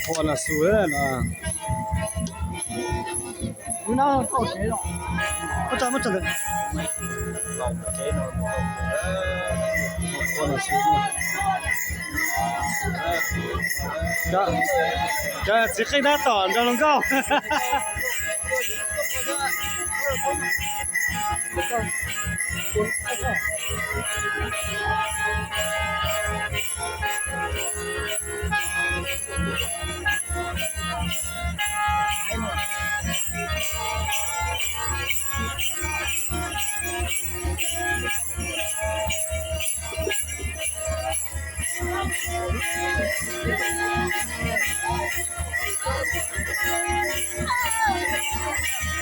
Qhua no xu no. Muab tso, muab tso ntawd. Qhua no xu. Cov txiv qeej tab tom nrog hluas nkauj.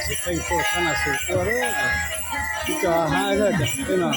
Txiv qeej tuaj sab no xu tuaj, ib co hab tej no.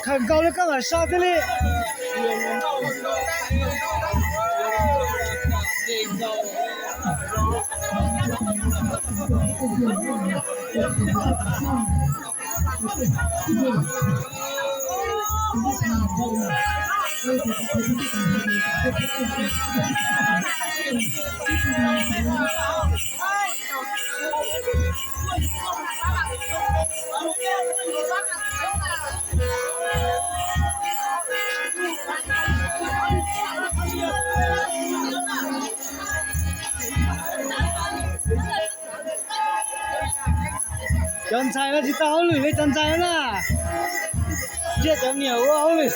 Khaws nkaus li koj mam sab thiaj li. Cov ntxhais no tsis tau hauj lwm li cov ntxhais no na. Cia cov niam ua hauj lwm.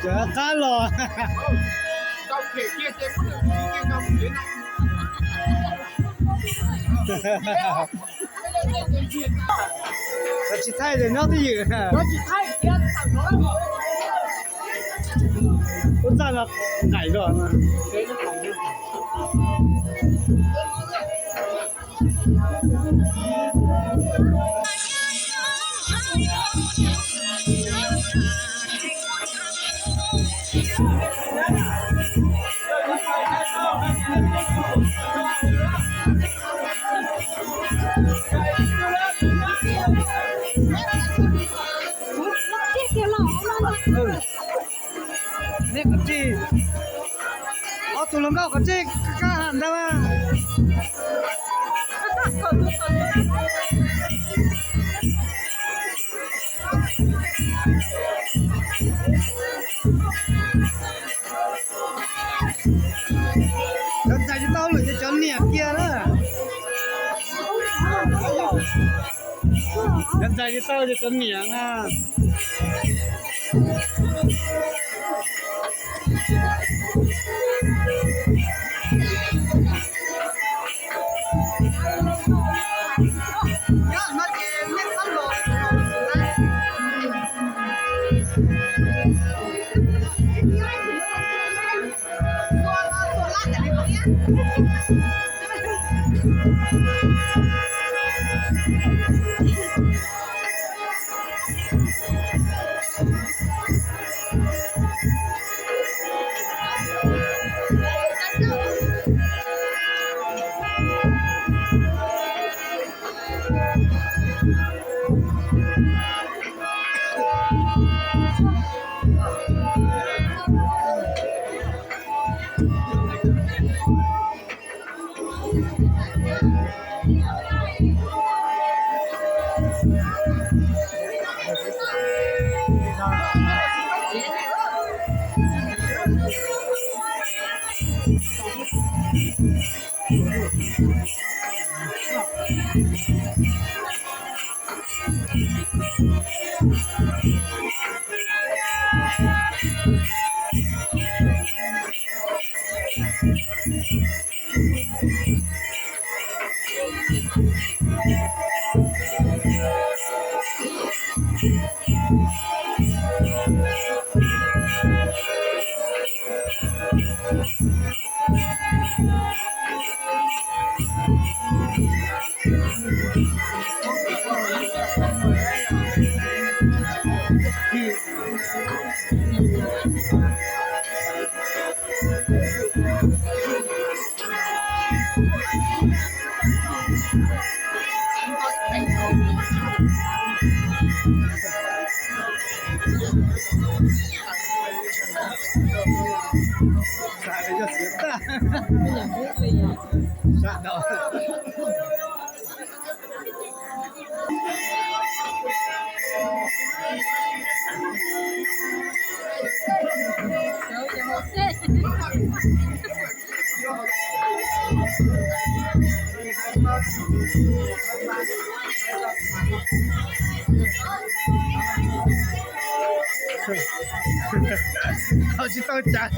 Cov qab los. Cov tsis thaij ces nyob twj ywm. Ub txaj no nqaim nkaus. Hluas nkauj qhov tseeb kab ham ntag mas. Cov ntxhais tsis tau lawm ces cov niam kiag na. Cov ntxhais tsis tau ces cov niam na. Tsis tau cas.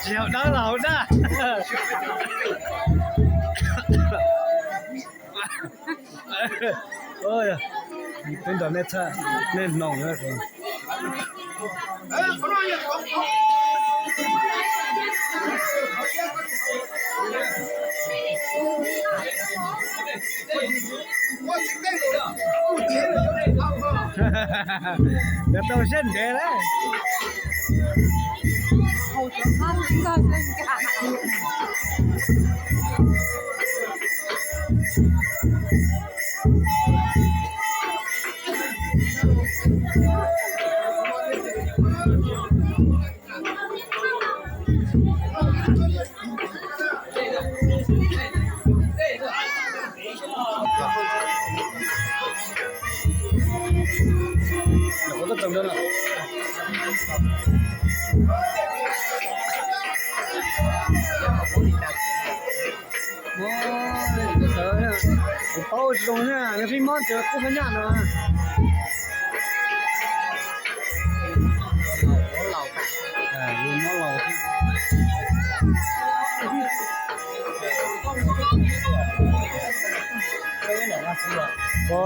Tsis haus dawb los haus daj. Twb nrog nej txhaj, nej hnoos na. Yuav tau siab ntev lawm. Kuv paub zoo na, nws pheej mob ntawd kuj pheej nyaj no. Mob laus. Ko,